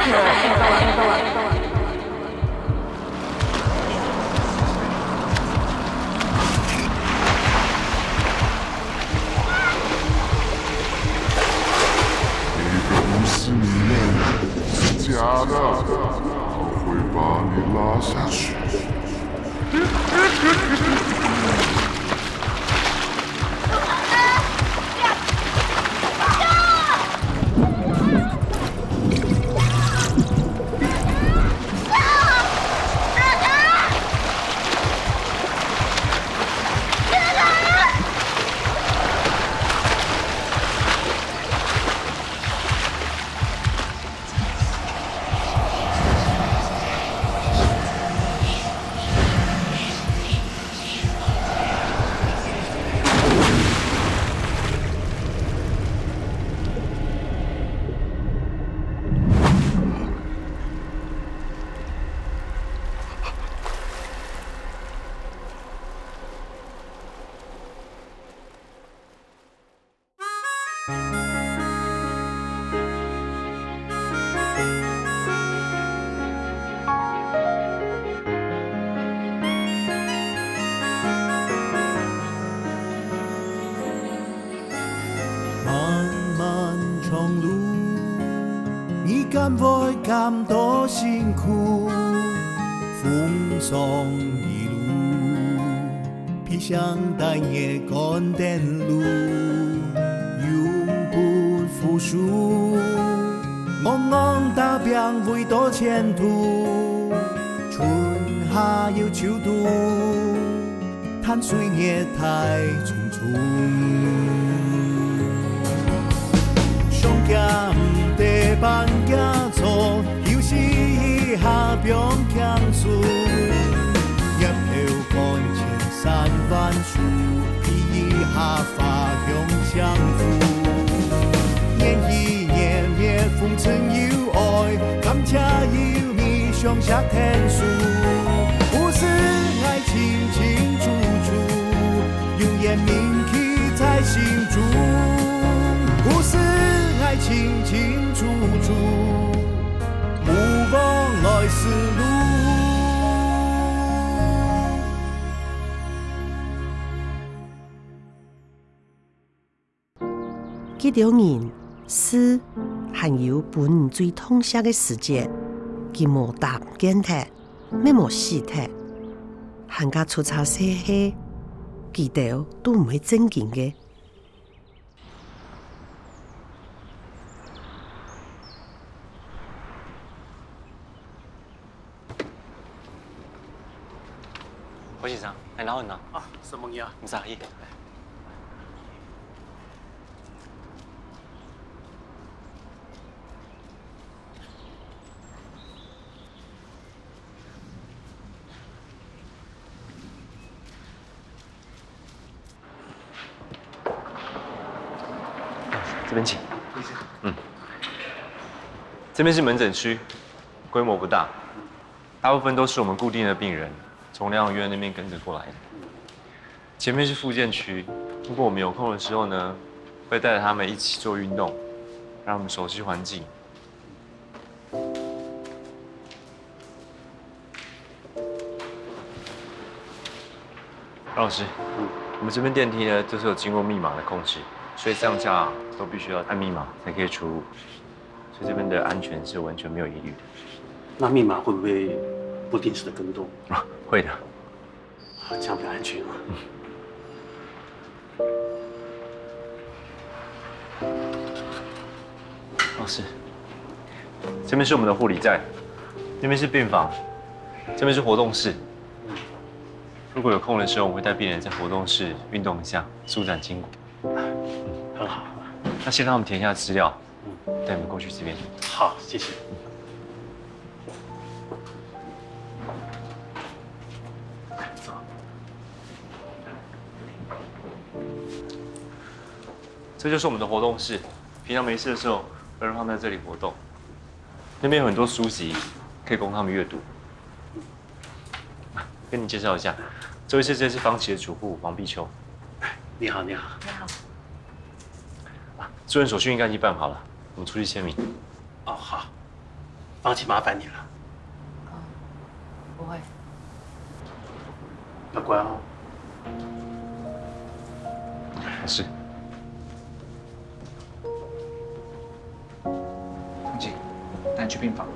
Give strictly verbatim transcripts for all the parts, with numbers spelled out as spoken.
你的五十年梦是假的，我会把你拉下去。漫漫長路，你敢會感到辛苦？風霜一路，披上大雪趕等路，永不服输。戇戇打拚為到前途，春夏又秋冬， 嘆歲月太匆匆。上驚毋得半驚坐，休息一下放輕鬆。頷頭趕千山萬水，比一下花香相扶。年已年滅，風塵又愛，感謝有你相惜天數。故事愛清清楚楚， 永遠銘記在心中。故事愛清清楚楚，毋忘來時路。 佢兜人、事，還有分你最痛惜个時節，佢無搭毋見忒，乜無死忒。還較出差事係，佢兜都毋係正經个。 侯先生，哎，然後呢？啊，什麼呀？毋使客氣。 这边请。谢谢。嗯，这边是门诊区，规模不大，大部分都是我们固定的病人，从疗养院那边跟着过来的。前面是复健区，如果我们有空的时候呢，会带着他们一起做运动，让他们熟悉环境。 张老师，嗯，我们这边电梯呢，就是有经过密码的控制，所以上下都必须要按密码才可以出入，所以这边的安全是完全没有疑虑的。那密码会不会不定时的更动？啊，会的。啊，这样比较安全啊。 老师，这边是我们的护理站，那边是病房，这边是活动室。如果有空的时候，我会带病人在活动室运动一下，舒展筋骨。很好。那先让他们填一下资料，带你们过去这边。好，谢谢。 这就是我们的活动室，平常没事的时候，会让他们在这里活动。那边有很多书籍，可以供他们阅读。跟你介绍一下，这位是，这是方琦的主护王碧秋。你好，你好。你好。啊，住院手续应该已经办好了，我们出去签名。哦，好。方琦麻烦你了。不会。要乖哦。老师，方琦，带你去病房。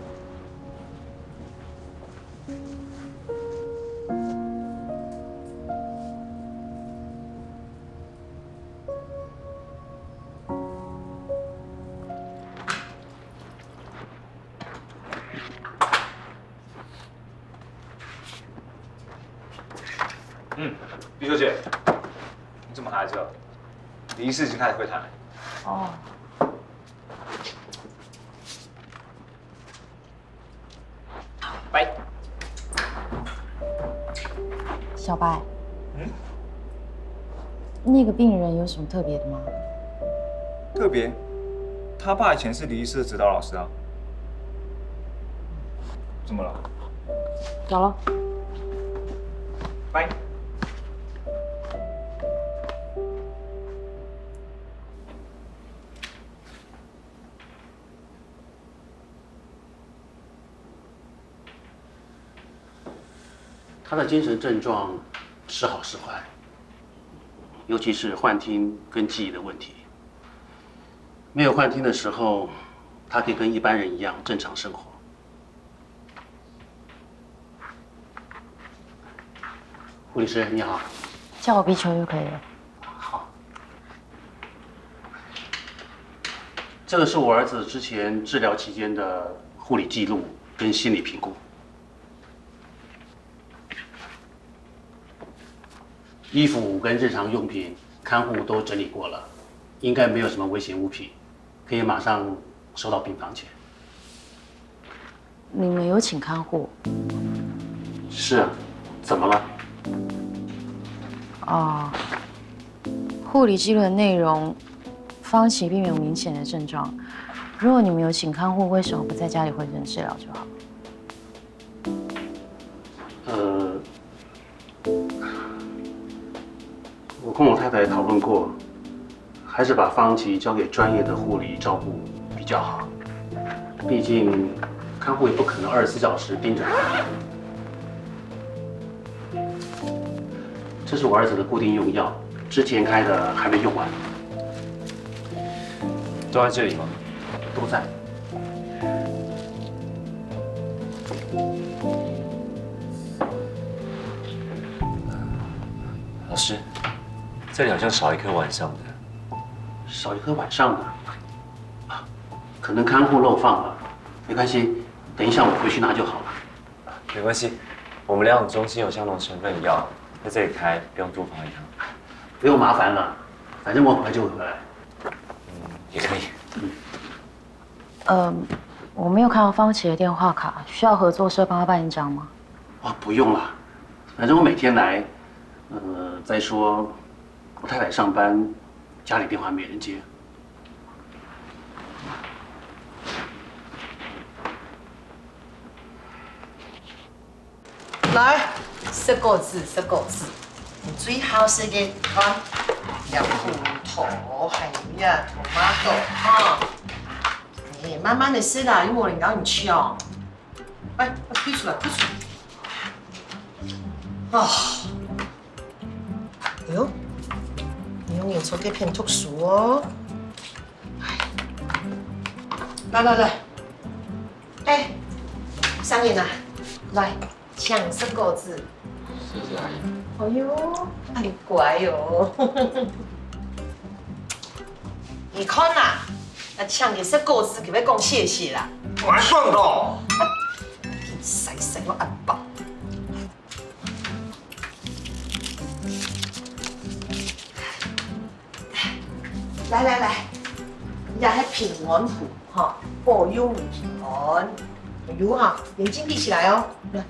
嗯，李小姐，你怎么还在这？李医师已经开始会谈了。哦。拜。小白，嗯？那个病人有什么特别的吗？特别？他爸以前是李医师的指导老师啊。怎么了？走了。拜。他的精神症状时好时坏，尤其是幻听跟记忆的问题。没有幻听的时候，他可以跟一般人一样正常生活。护理师，你好。叫我 B 球就可以了。好。这个是我儿子之前治疗期间的护理记录跟心理评估。 衣服跟日常用品，看护都整理过了，应该没有什么危险物品，可以马上收到病房去。你们有请看护？是啊，怎么了？哦，护理记录的内容，方琦并没有明显的症状。如果你们有请看护，为什么不在家里回诊治疗就好？呃，我跟我太太讨论过，还是把方琦交给专业的护理照顾比较好。毕竟看护也不可能二十四小时盯着他。这是我儿子的固定用药，之前开的还没用完。都在这里吗？都在。 老师，这里好像少一颗晚上的。少一颗晚上的？啊，可能看护漏放了。没关系，等一下我回去拿就好了。没关系，我们疗养中心有相同成分的药，在这里开，不用多跑一趟。不用麻烦了，反正我很快就会回来。嗯，也可以。嗯。 呃，我没有看到方琦的电话卡，需要合作社帮他办一张吗？哦，不用啦，反正我每天来。呃，再说我太太上班，家里电话没人接。来，食果子，食果子。你最好食个，看，有葡萄，还有呀，tomato，哈。哎，慢慢的食啦，又无人跟你抢。哎，快吐出来，吐出来。啊，哎呦，你用眼睛给骗读书哦。哎，来来来，哎，生日啊，来，请食果子。谢谢阿姨。哎呦，很乖哦。你看呐，那请你食果子，可不可以讲谢谢啦？我还算到。你晒晒我阿爸。 来来来，你也系平安符吼，保佑你平安。有哈，眼睛闭起来哦。来，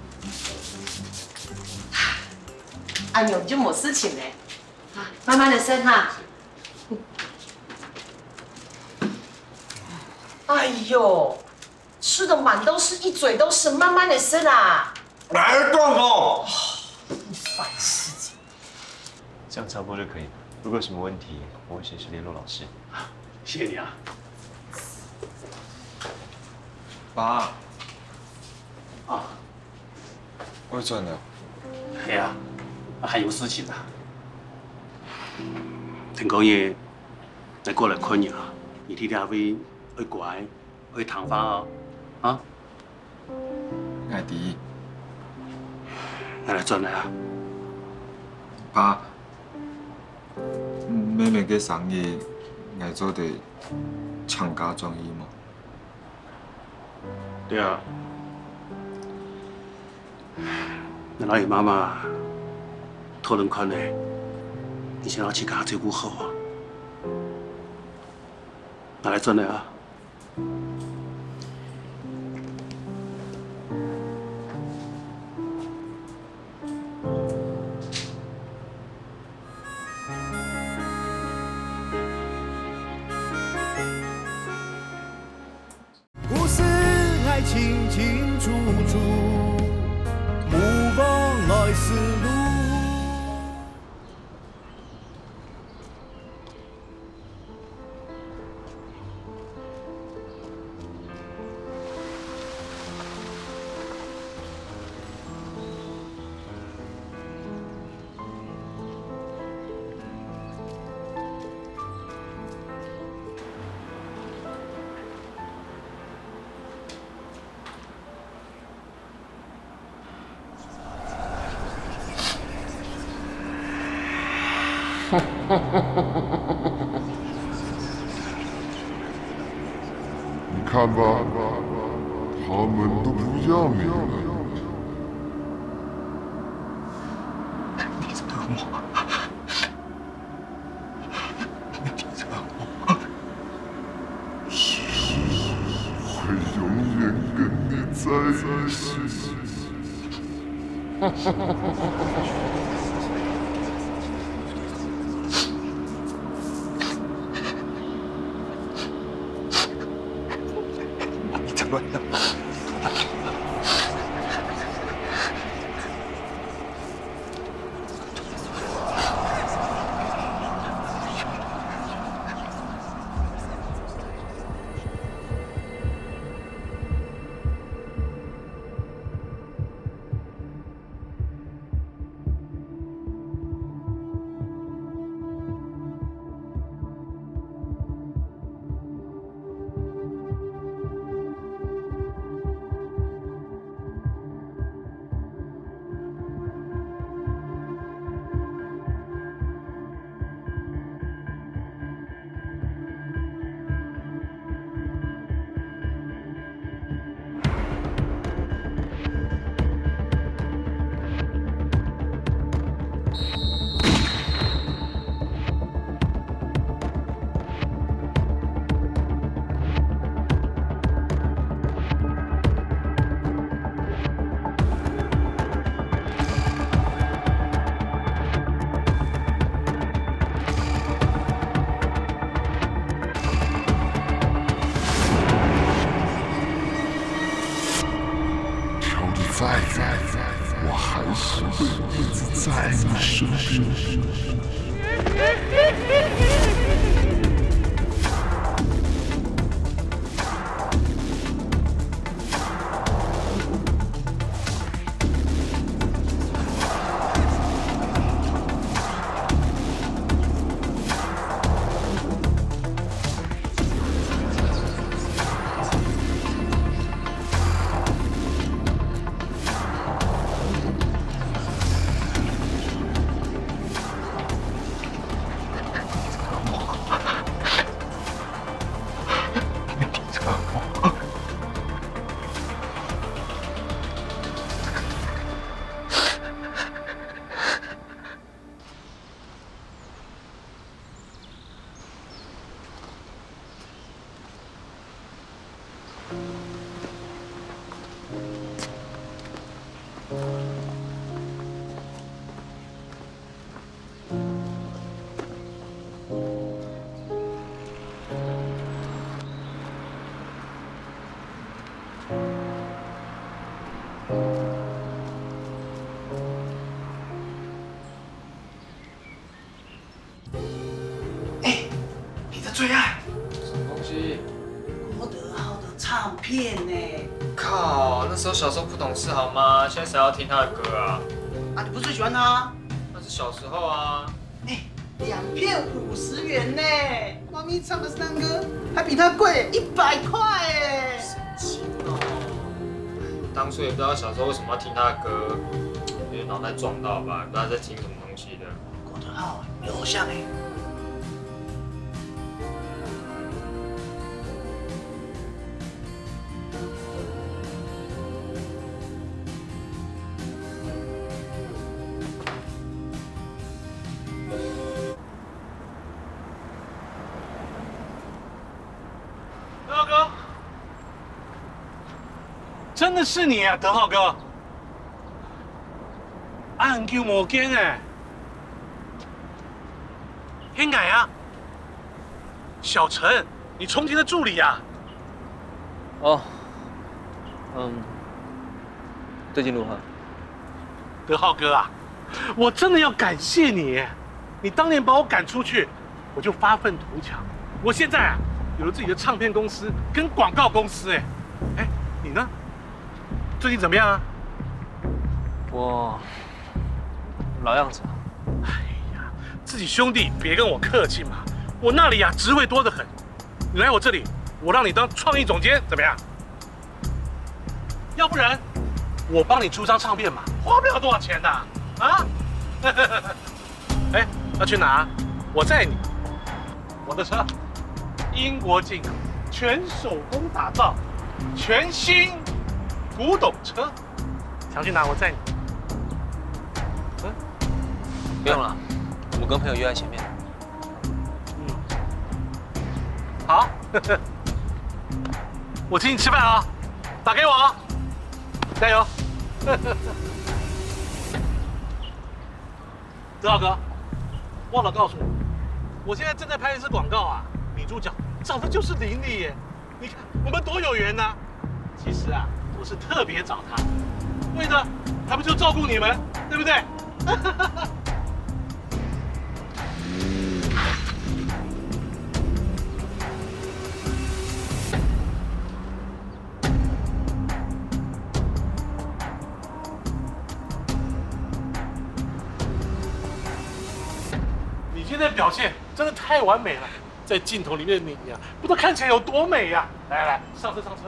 哎呦，你就没事情嘞。啊，慢慢的伸哈。哎呦，吃的满都是，一嘴都是，慢慢的伸啊。来，断风。烦死了。 这样差不多就可以了。如果有什么问题，我会随时联络老师。谢谢你啊。爸，啊，我轉了。係啊，還有事情啊。天光日，𠊎過來看你啊，你在這位愛乖，愛聽話哦，啊？𠊎知。𠊎來轉來啊。爸，妹妹个生日，𠊎做得請假轉去無？ 對啊。𠊎摎你媽媽討論看呢，你先摎自家照顧好啊。𠊎來轉來啊。 故事愛清清楚楚，莫忘來時路。你看吧，他們都不要你了。你知道嗎？ 我永遠跟你在一起。 跳得再远，我还是会一直在你身边。 哎，你的最爱。什么东西？好得好得，超唱片呢。靠，那时候小时候不懂事好吗？现在谁要听他的歌啊？啊，你不是最喜欢他？那是小时候啊。哎，两片五十元呢，妈咪唱的山歌还比他贵一百块哎。神经哦！当初也不知道小时候为什么要听他的歌，因为脑袋撞到吧，不知道在听什么东西的。郭德浩，你偶像哎。德浩哥，真的是你啊，德浩哥！恁久無見哎，係𠊎啊，小陳，你重慶的助理啊？哦，嗯，最近如何？德浩哥啊，我真的要感谢你耶，你当年把我赶出去， 我就发愤图强。我现在啊，有了自己的唱片公司跟广告公司，哎，哎，你呢？最近怎么样啊？我老样子啊。哎呀，自己兄弟别跟我客气嘛，我那里啊，职位多得很。你来我这里，我让你当创意总监，怎么样？要不然我帮你出张唱片嘛，花不了多少钱的啊。哎，要去哪？我载你。我的车，英国进口，全手工打造，全新古董车。想去哪？我载你。嗯，不用了，我跟朋友约在前面。嗯，好，我请你吃饭啊，打给我啊，加油。 德浩哥，忘了告诉你，我现在正在拍一支广告啊，女主角长得就是玲玲耶。你看我们多有缘呐！其实啊，我是特别找她，为的还不就照顾你们，对不对？ 你今天的表现真的太完美了，在镜头里面的你啊，不知道看起来有多美呀！来来来，上车上车，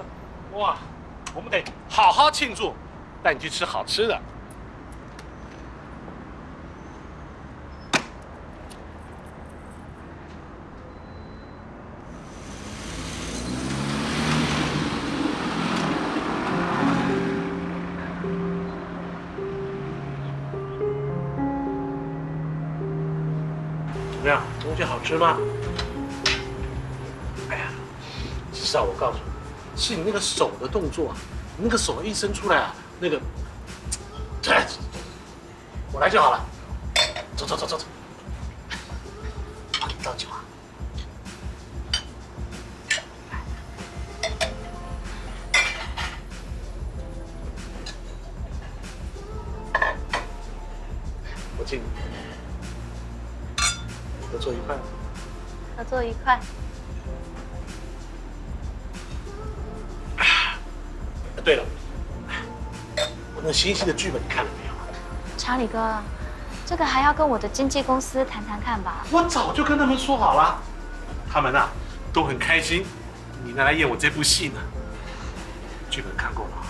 哇，我们得好好庆祝，带你去吃好吃的。 怎么样？东西好吃吗？哎呀，其实啊，我告诉你，是你那个手的动作啊，你那个手一伸出来啊，那个，我来就好了。走走走走走，帮你倒酒啊。 我敬你，合作愉快。合作愉快。啊，对了，我那新戏的剧本你看了没有？查理哥，这个还要跟我的经纪公司谈谈看吧。我早就跟他们说好了，他们啊都很开心 你拿来演我这部戏呢？剧本看过了啊，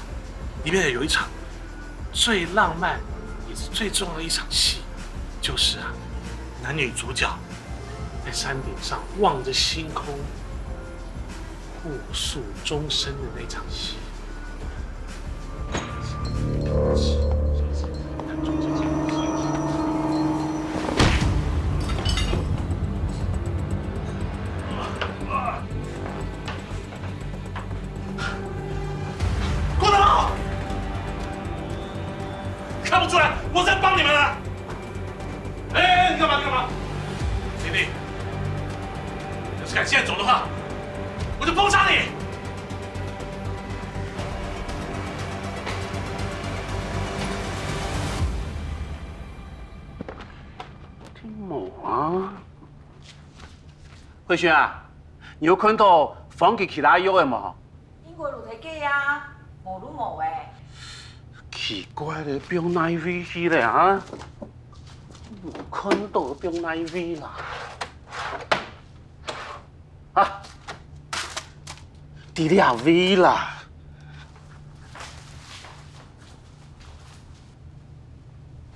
里面有一场最浪漫也是最重要的一场戏，就是啊，男女主角在山顶上望着星空，互诉终身的那场戏。 郭德宝，看不出来我在帮你们啊！哎，哎，你干嘛？你干嘛？弟弟，要是敢现在走的话，我就封杀你！ 听无啊？慧萱啊，你有看到方吉其他约个无？過路忒過啊，無路無欸。奇怪了，放哪位去了啊？無看到放哪位啦？啊，在這位啦。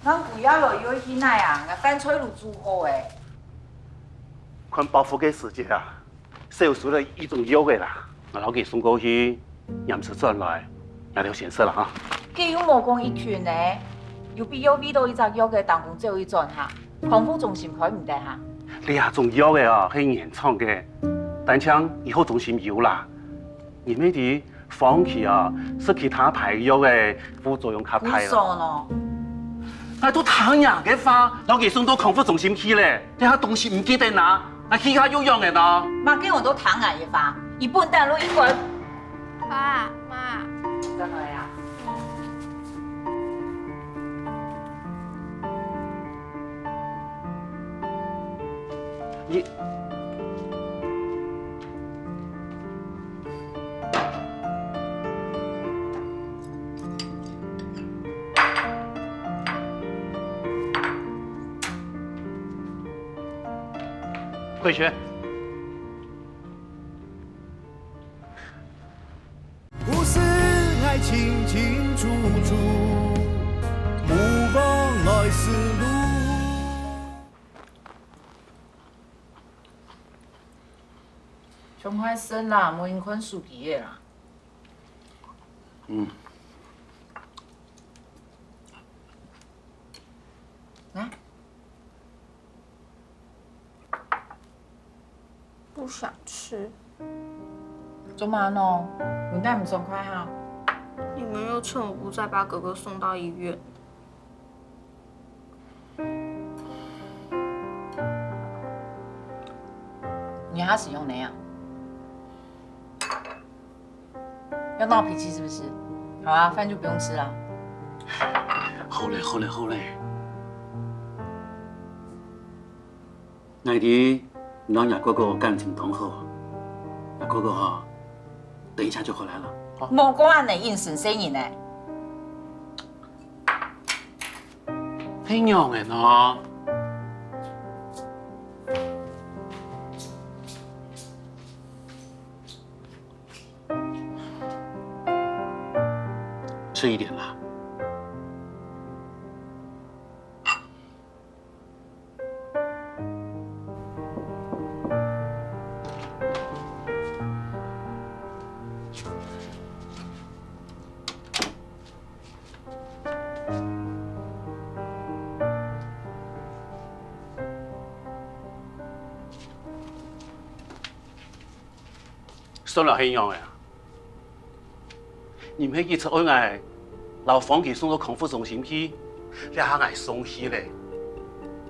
恁久也來，愛去哪啊？𠊎飯菜都煮好欸。看包袱个時節啊， 少收了一種藥仔啦。𠊎摎佢送過去，黏時轉來，𠊎兜先食啦哈。佢又無講一群呢，有必要為著一隻藥仔當中走一轉哈？康復中心開毋得哈？這種藥仔哦，係原廠个，單淨醫學中心有啦。你乜知， 方期啊，食其他牌藥仔副作用較大啦。為啥呢？𠊎都聽若个話，摎佢送到康復中心去了，這下東西毋記得拿，𠊎去下又用个呢。麼个𠊎都聽𠊎个話，佢本旦就應該。爸媽。轉來啊。你 退学。故事愛清清楚楚，莫忘來時路。 像壞神啦，無人看手機个啦。嗯。啊？不想吃。做麼个呢？你哪毋爽快哈？你們又趁我不在把哥哥送到醫院。 你還使用那樣？要鬧脾氣是不是？好啊，飯就不用吃了。好了，好了，好了。𠊎知你摎若哥哥感情當好，若哥哥吼，等一下就回來了。無講恁仔應承細人呢。 係仰仔呢？吃一點啦。 算了，係仰仔啊？你毋係佢出愛𠊎摎方琪送到康復中心去，這下𠊎送去了，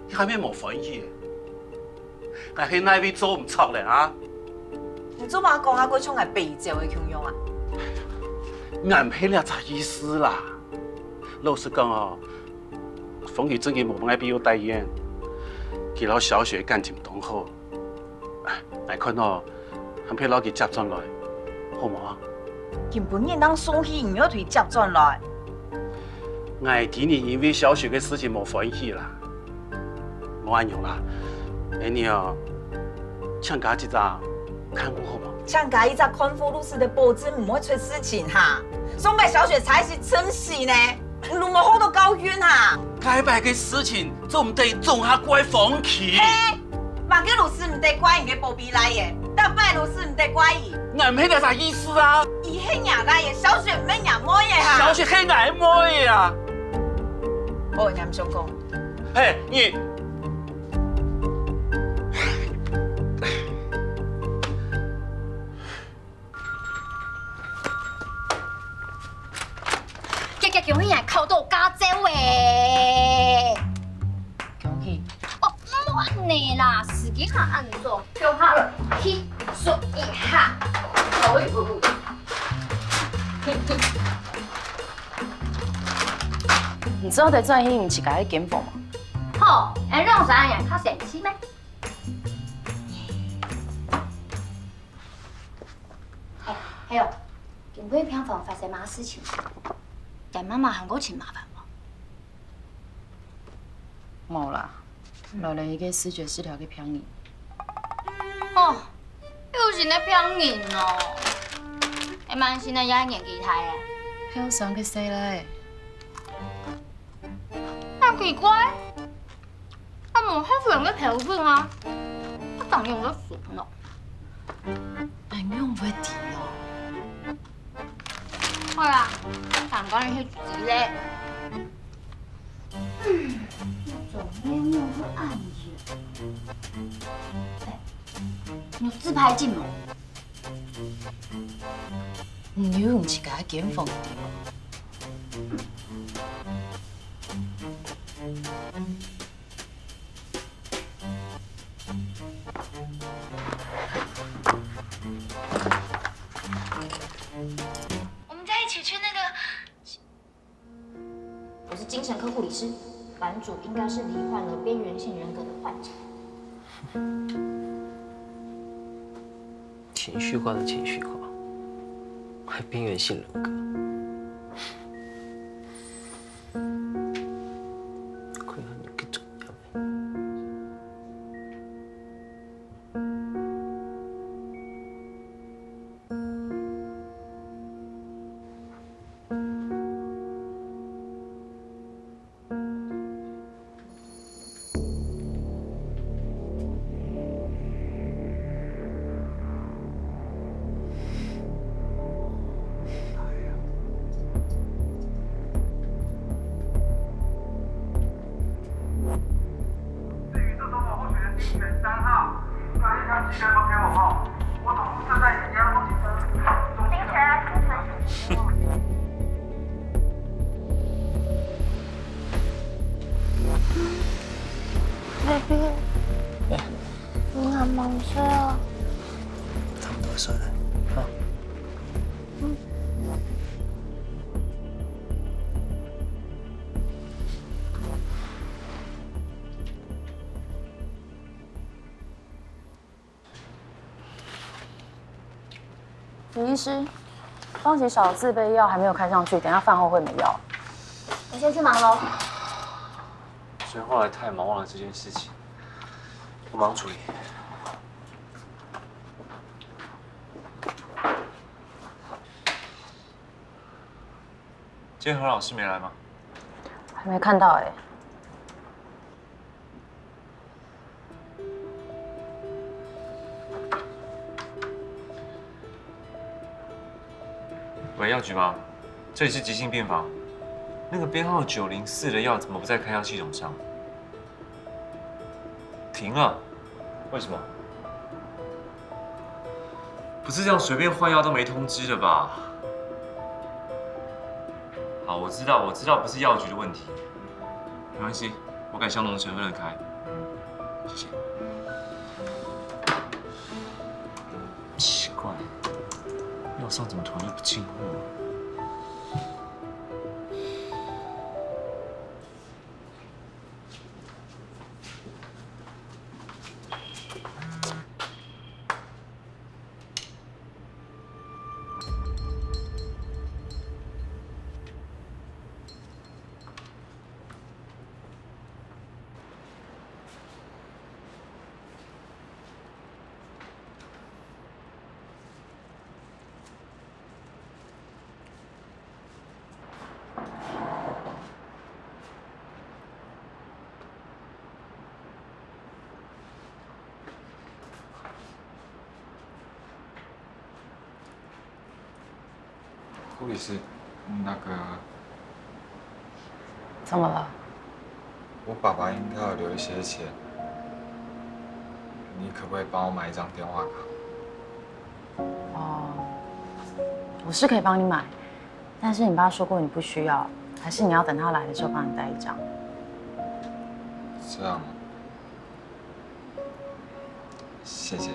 你還係無歡喜？𠊎係哪位做毋著了啊？你做麼講啊，過像𠊎飛走个共樣啊？𠊎毋係這隻意思啦。老實講哦，方琪正經無麼个必要待見，佢摎小雪感情當好。 𠊎看哦，還係摎佢接轉來，好無啊？今晡日正送去，你又同佢接轉來。𠊎知你因為小雪个事情無歡喜啦。無恁樣啦，恁樣哦，請加一隻看護好無？請加一隻看護，就使得保證毋會出事情哈。上擺小雪差一息就死呢。 你有無好好教訓啊？該擺个事情做毋得總下怪方琪。嘿，麼个就使毋得怪你个寶貝倈仔，逐擺就使毋得怪佢。𠊎毋係這隻意思啊。佢係若倈仔，小雪毋係若妹仔哈。小雪係𠊎妹仔啊。哦，你還想講？嘿，你 遽遽恭喜啊，考到駕照欸！恭喜！哦，莫恁仔啦，時間還恁早，共下去坐一下。你知道得轉去你自家个間房無？好，恁樣正較生趣咩？ 哎，還有，你毋會病房發生麼个事情？該媽媽還過尋麻煩無？無啦，來了一個思覺失調个病人。哦，又新个病人哦！該滿心个也年紀大了。後生个細倈。恁奇怪！ 啊，無核酸个標準啊，啊，當然會分咯。恁樣會知哦。好啦，趕緊去煮咧。嗯，做咩會恁樣？哎，你有自拍鏡無？你有用自家个間房對無？ 我们再一起去那个。我是精神科护理师，版主应该是罹患了边缘性人格的患者。情绪化的情绪化，还边缘性人格。看来你更重要。 至于这总统候选人丁选三号，你们应该记得要给我报。我总部正在以压迫性的中心。Baby，你還吂睡啊？差不多睡了，啊。 李医师，方吉嫂自备药还没有开上去，等一下饭后会没药。我先去忙喽。昨天后来太忙，忘了这件事情，我马上处理。 今天何老师没来吗？还没看到哎。喂，药局吗？这里是急性病房。那个编号九零四的药怎么不在开药系统上？ 停了？为什么？不是这样随便换药都没通知的吧？好，我知道，我知道不是药局的问题，没关系，我改相同成分的开。谢谢。奇怪，药上怎么突然就不进货了？ 护理师，那个，怎么了？我爸爸应该有留一些钱，你可不可以帮我买一张电话卡？哦，我是可以帮你买，但是你爸说过你不需要，还是你要等他来的时候帮你带一张。这样吗？谢谢。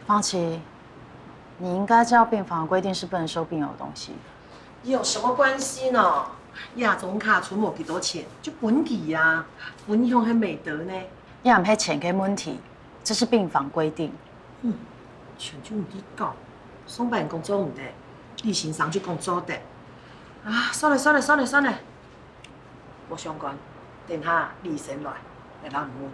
方琦，你应该知道病房的规定是不能收病友的东西。有什么关系呢？亚中卡存无几多钱，就分佢啊，分享係美德呢。也毋係钱个问题，这是病房规定。嗯，钱就毋使讲，上班工作毋得，你先生就工作得。啊，算了算了算了算了，无相干，等下李医生来，来让你问。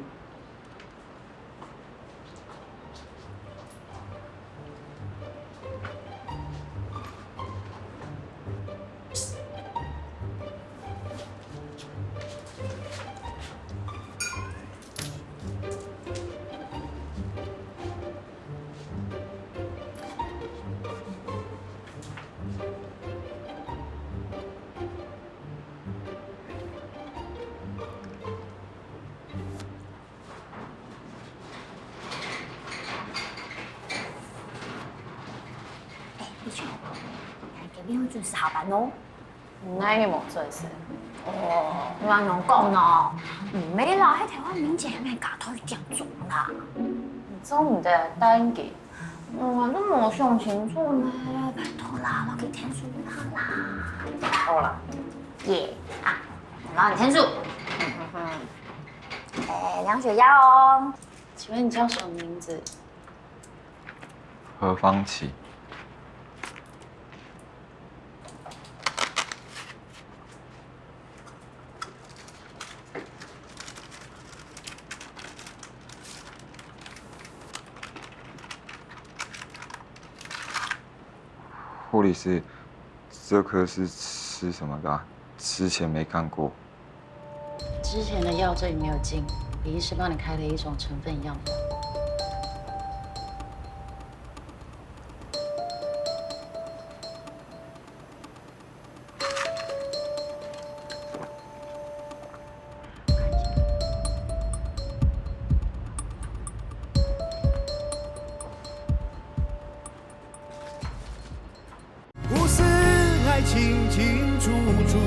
哎，你想，今日準時下班哦。哪个無準時？哦，你安樣講呢？毋係啦，該頭下明姐還加到一點鐘啦。你做毋得等佢。嗯，都無想清楚呢，拜託啦，我去聽書啦。好啦。耶，啊，我去聽書。哎，涼水藥哦。请问你叫什么名字？ 何方琦。护理师，这科是吃什么的啊？之前没看过。 之前的药这里没有进，李医师帮你开了一种成分样本。故事爱清清楚楚，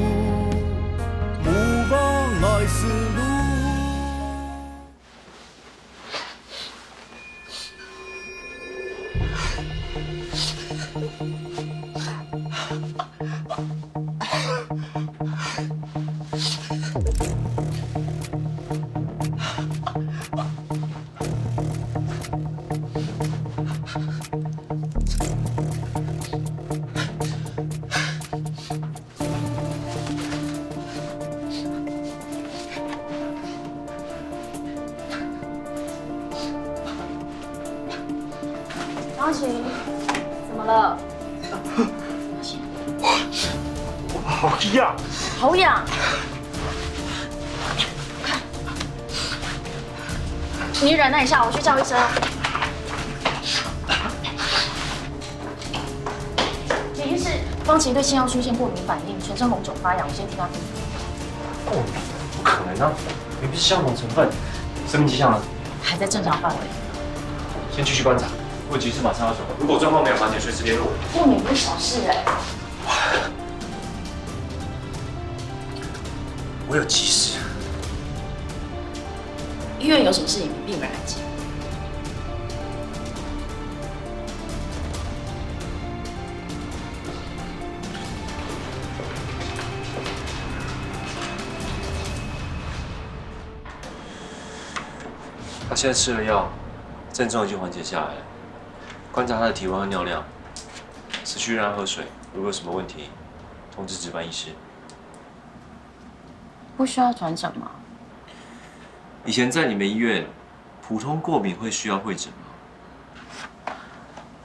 勿忘来时路。 方琦，怎么了？好痒。好痒。你忍耐一下，我去叫医生。 李医师，方琦对新药出现过敏反应，全身红肿发痒，我先替他敷。哦，不可能啊！明明是相同成分，生命迹象呢？还在正常范围。先继续观察，我有急事马上要走，如果状况没有缓解，随时联络我。过敏不是小事哎。我有急事。医院有什么事情比病人还急？ 他现在吃了药，症状已经缓解下来了。观察他的体温和尿量，持续让他喝水。如果有什么问题，通知值班医师。不需要转诊吗？以前在你们医院，普通过敏会需要会诊吗？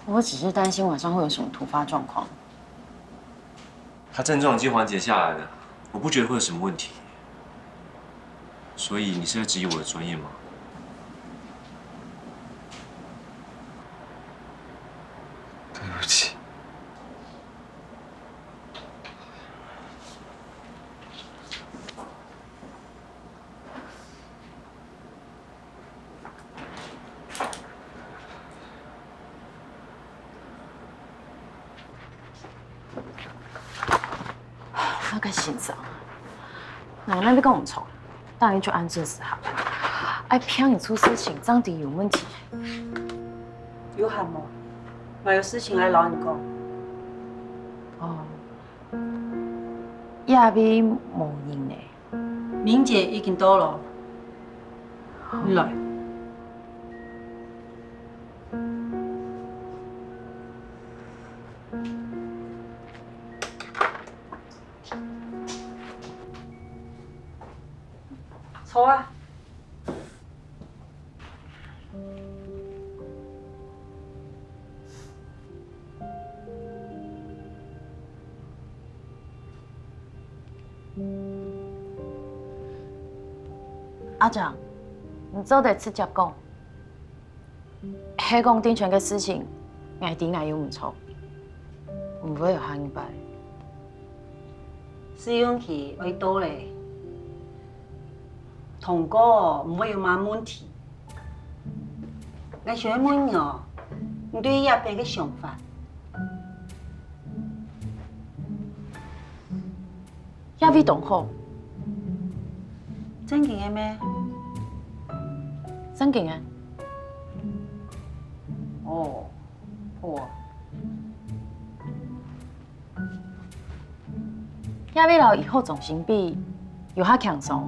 我只是担心晚上会有什么突发状况。 他症状已经缓解下来了，我不觉得会有什么问题。所以你是在质疑我的专业吗？对不起。 那个先生，奶奶你讲毋错，大人就按准时下班。哎，平日出事情，真的有问题。有閒無？𠊎有事情愛摎你講。哦，這位無人呢。明姐已經到了，你來。 坐啊。阿正，你做得直接講。 係講定全个事情，𠊎知𠊎有毋著，毋會有下二擺。試用期愛到咧，通過毋會有麼問題。𠊎想愛問你哦，你對這片个想法？ 這位當好。正經个咩？正經个。哦，好啊。這位摎醫學中心比，有較輕鬆。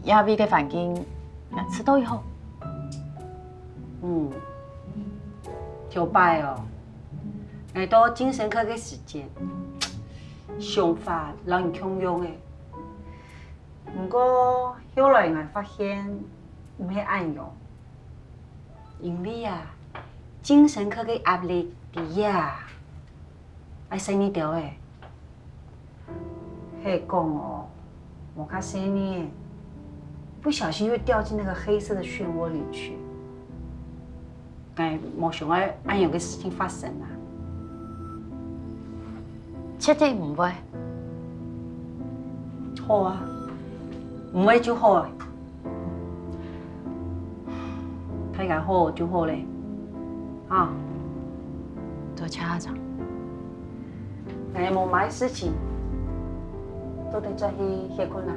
這位个環境，𠊎試著以後。嗯，頭擺哦，𠊎到精神科个時節， 想法摎你共樣个。毋過後來𠊎發現毋係恁樣，因為啊，精神科个壓力在這啊，愛細義兜仔。係講哦，無較細義仔，不小心又掉進那個黑色的漩渦裡去。 𠊎無想愛恁樣个事情發生啊。絕對毋會。好啊，毋會就好啊。大家好就好咧，啊。多謝阿正。𠊎無麼个事情，做得轉去歇睏啦。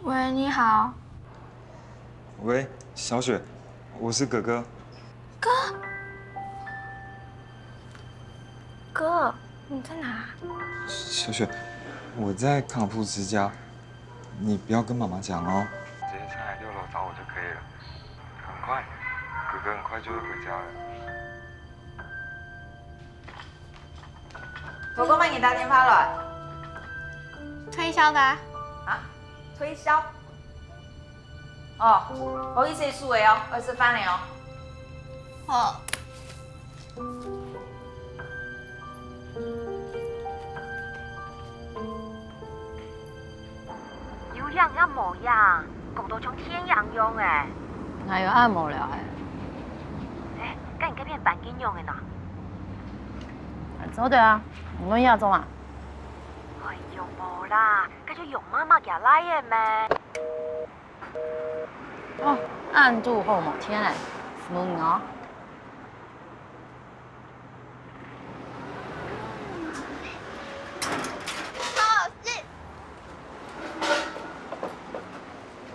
喂，你好。喂，小雪，我是哥哥。哥，哥，你在哪？小雪，我在康复师家，你不要跟妈妈讲哦。直接下来六楼找我就可以了。很快，哥哥很快就会回家了。 哥哥，幫你打電話來。推銷的啊。啊？推銷？哦，好意思，輸了哦，愛食飯了哦。好。有影也無影，講到像電影樣欸。哪有恁無聊欸？欸，該你該片環境仰仔呢？ 還做得啊，毋論也做啊。哎喲，無啦，該就容媽媽厥倈仔咩。哦，恁堵好無電欸，問哦。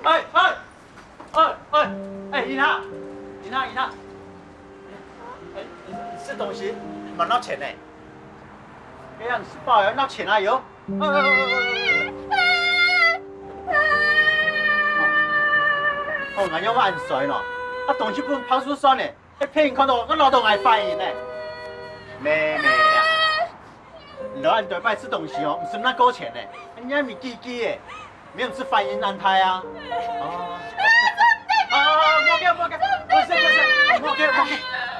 哎哎！ 哎哎哎，你看，你看，你看，哎，你你食東西，還愛拿錢呢。這樣食飽還愛拿錢啊喲。哎哎哎哎哎哎。哦，𠊎仰恁衰呢？啊，東西分人拍輸算呢，還分人看著，𠊎老豆𠊎反應呢。妹妹啊。來恁多擺食東西哦，毋使那過錢呢，你還毋記記誒，毋使反應恁大啊。哦，哦，無要緊，無要緊，毋使，毋使，無要緊，無要緊。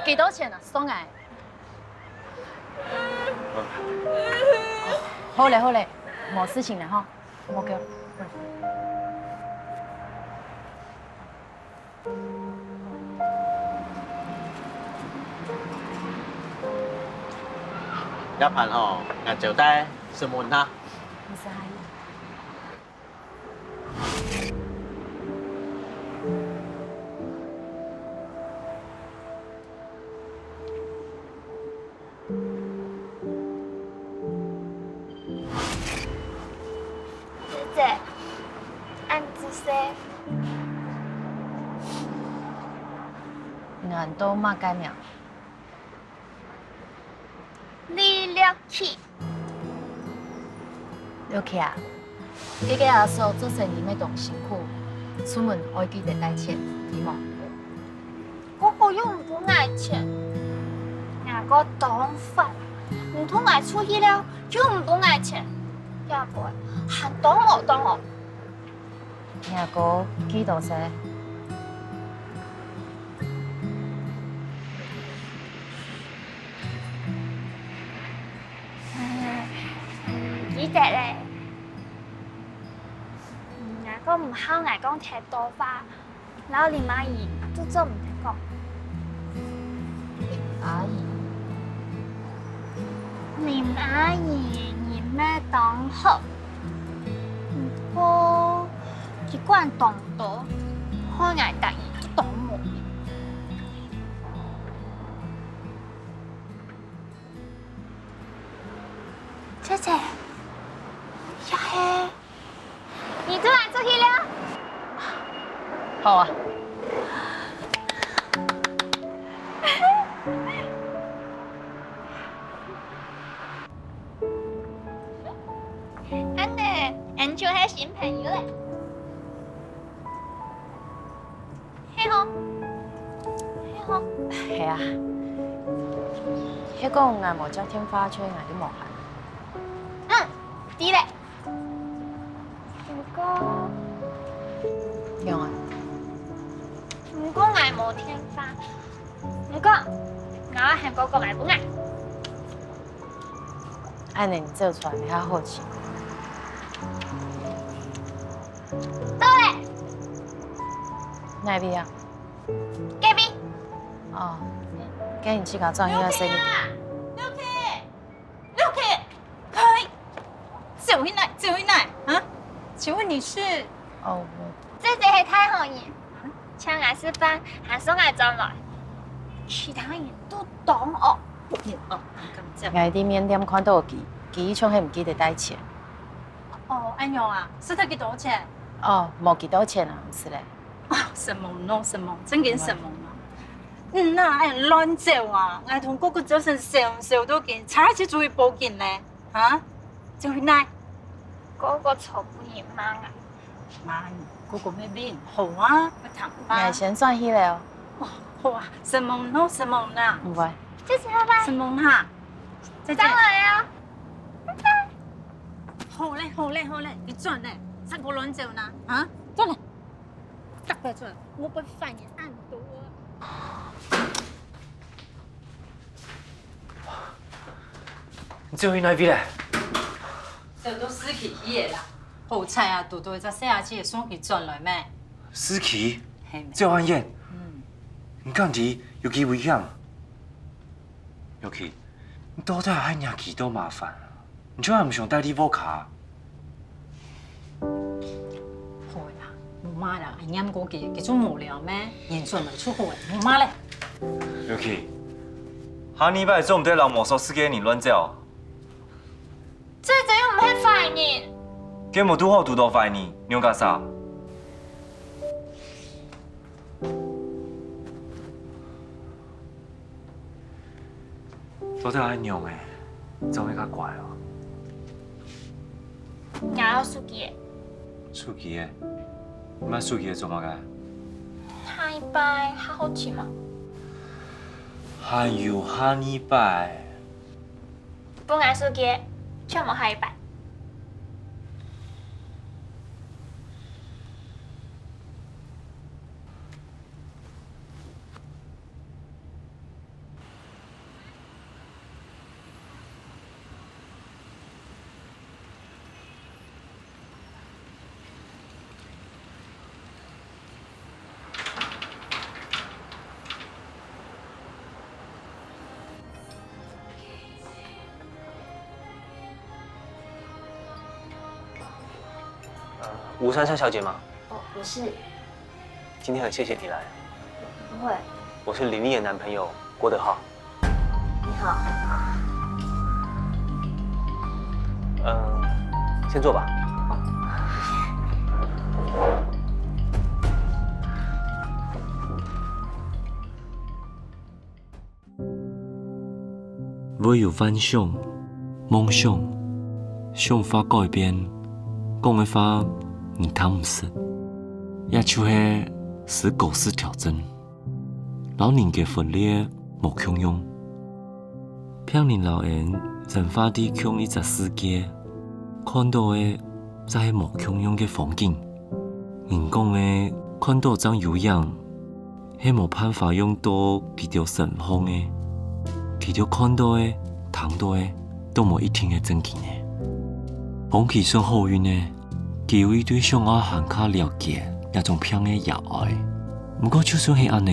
幾多錢啊？送來。好咧，好咧，無事情了吼，無要緊。 這盤吼，𠊎招待，承蒙哈。毋使客氣。 姐姐，恁仔細。你喊到麼个名？李樂琪。樂琪啊，這个阿嫂做生意乜當辛苦，出門愛記得帶錢，知無？ 哥哥又毋分𠊎錢，𠊎哥當煩，毋同𠊎出去尞，又毋分𠊎錢，也毋會還當無當哦。若哥幾多歲？毋記得咧。若哥毋好𠊎講忒多話， 摎林阿姨都做毋得講。林阿姨？林阿姨人乜當好，毋過佢管當多，害𠊎逐日都當無閒。 姐姐，也係。你就來出去尞。好啊。恁呢，𠊎就係新朋友咧。 係吼，係吼。係啊，係講𠊎無接電話，就係𠊎都無閒。嗯，知咧。毋過，仰啊？毋過𠊎無電話，毋過，𠊎愛喊哥哥買分𠊎。恁呢你走出來比較好尋。到咧。哪位啊？ 隔壁。哦，該你自家轉去啊，細義。六K，六K，六K，嘿，走去哪？走去哪？啊？請問你是？哦，我，姐姐係大好人，請𠊎食飯，還送𠊎轉來。其他人都當惡。嗯，哦，敢講。𠊎在麵店看到佢，佢一向係毋記得帶錢。哦，恁樣啊，使忒幾多錢？哦，無幾多錢啊，毋使咧。 啊，承蒙咯，承蒙，正經承蒙啊。嗯，哪恁亂走啊？𠊎同哥哥朝晨笑笑都緊，差一息就去報警咧，哈？就去哪？哥哥坐分人罵啊。罵你，哥哥乜為你好啊，愛聽話。𠊎先轉去了。哦，好啊，承蒙咯，承蒙啦。毋會。謝謝，拜拜。承蒙哈。再見。再會啊。拜拜。好咧，好咧，好咧，你轉咧，再過亂走啦，啊？轉咧。 逐擺出來，我會煩人恁多。你走去哪位咧？走到市區去个啦。好彩啊，堵到一隻細阿姊送佢轉來咩？市區？係咩？走恁遠？嗯。你敢知有幾危險？尤其，你到底還惹幾多麻煩啊？ 你就還毋想帶你屋下？好啦，無罵啦，𠊎黏過佢，佢就無聊咩？人轉來就好咧，無罵咧。尤其，下二擺做毋得摎無鎖匙个人亂走。這真又毋係壞人。該無堵好堵到壞人，你仰結煞？ 到底愛仰仔，正會較乖哦？𠊎愛手機仔。手機仔？你買手機仔做麼个？下二擺較好尋嘛。還有下二擺？分𠊎手機仔。全無下一擺。吴珊珊小姐吗？哦，我是。今天很谢谢你来。不会。我是林丽的男朋友郭德浩。你好。嗯，先坐吧。會有幻想、夢想、想法改變、講个話你聽毋識，也就係思考式調整，摎人格分裂無共樣。病人摎𠊎生活在共一隻世界，看到个就係無共樣个風景。人講个看到正有影， 係無辦法用到佢兜身項个，佢兜看到个、聽到个，都無一定係正經个。風紀順好運个，佢有一對想愛還較了解這種病个爺哀。毋過就算係恁呢，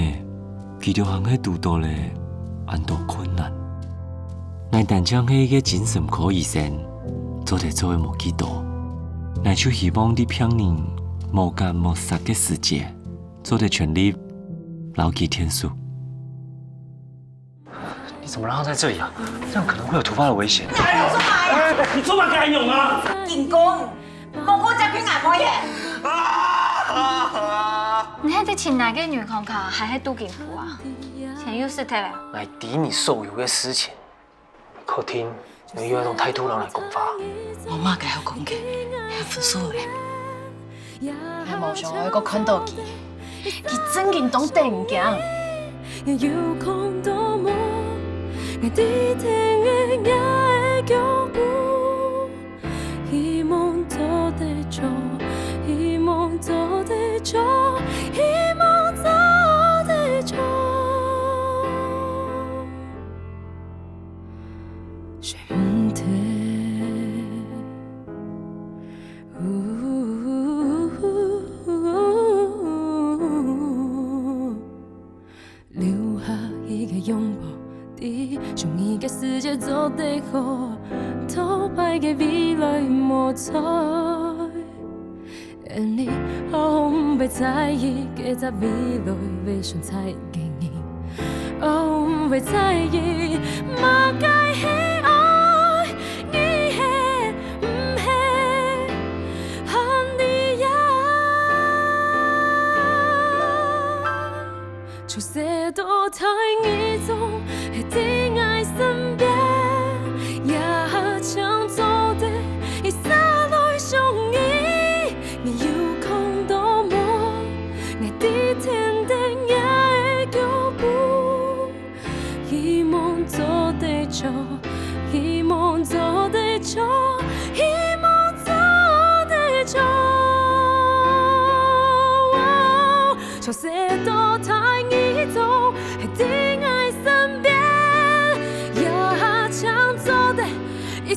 佢兜還係堵到了恁多困難。𠊎單淨係一個精神科醫生，做得做个無幾多。𠊎就希望在病人無結無煞个時節， 做得全力摎佢𢯭手。你怎麼讓他在這裡啊？這樣可能會有突發的危險。哎，你做麼个恁樣啊？緊講，莫過接近𠊎妹仔。你係在尋哪個女康卡，還係杜景福啊？錢又使忒了。來抵你所有的事情。 客廳，你用一種態度摎𠊎講話。無麼个好講个，分手了。𠊎無想愛過看到佢，佢正經當得人驚。有看到無？𠊎知定个若个腳步，希望做得著，希望做得著，希望做得著。 選擇。留下一個擁抱，在想你个世界做得好，頭擺个未來無錯。 你毋會在意，該隻未來會存在个你，毋會在意，麼个係愛，你係毋係，喊你呀。出世到大，你總係在𠊎身邊，也常做得一儕來想你。 你有看到無？𠊎知定著若个腳步，希望做得著，希望做得著，希望做得著。出世到大，你總係在𠊎身邊，也常做得 一儕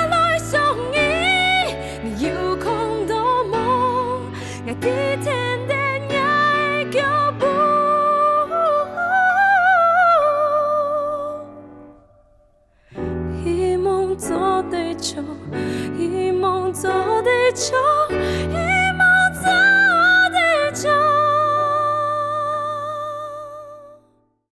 來想你，你有看到無？𠊎知定著若个腳步。希望做得著，希望做得著，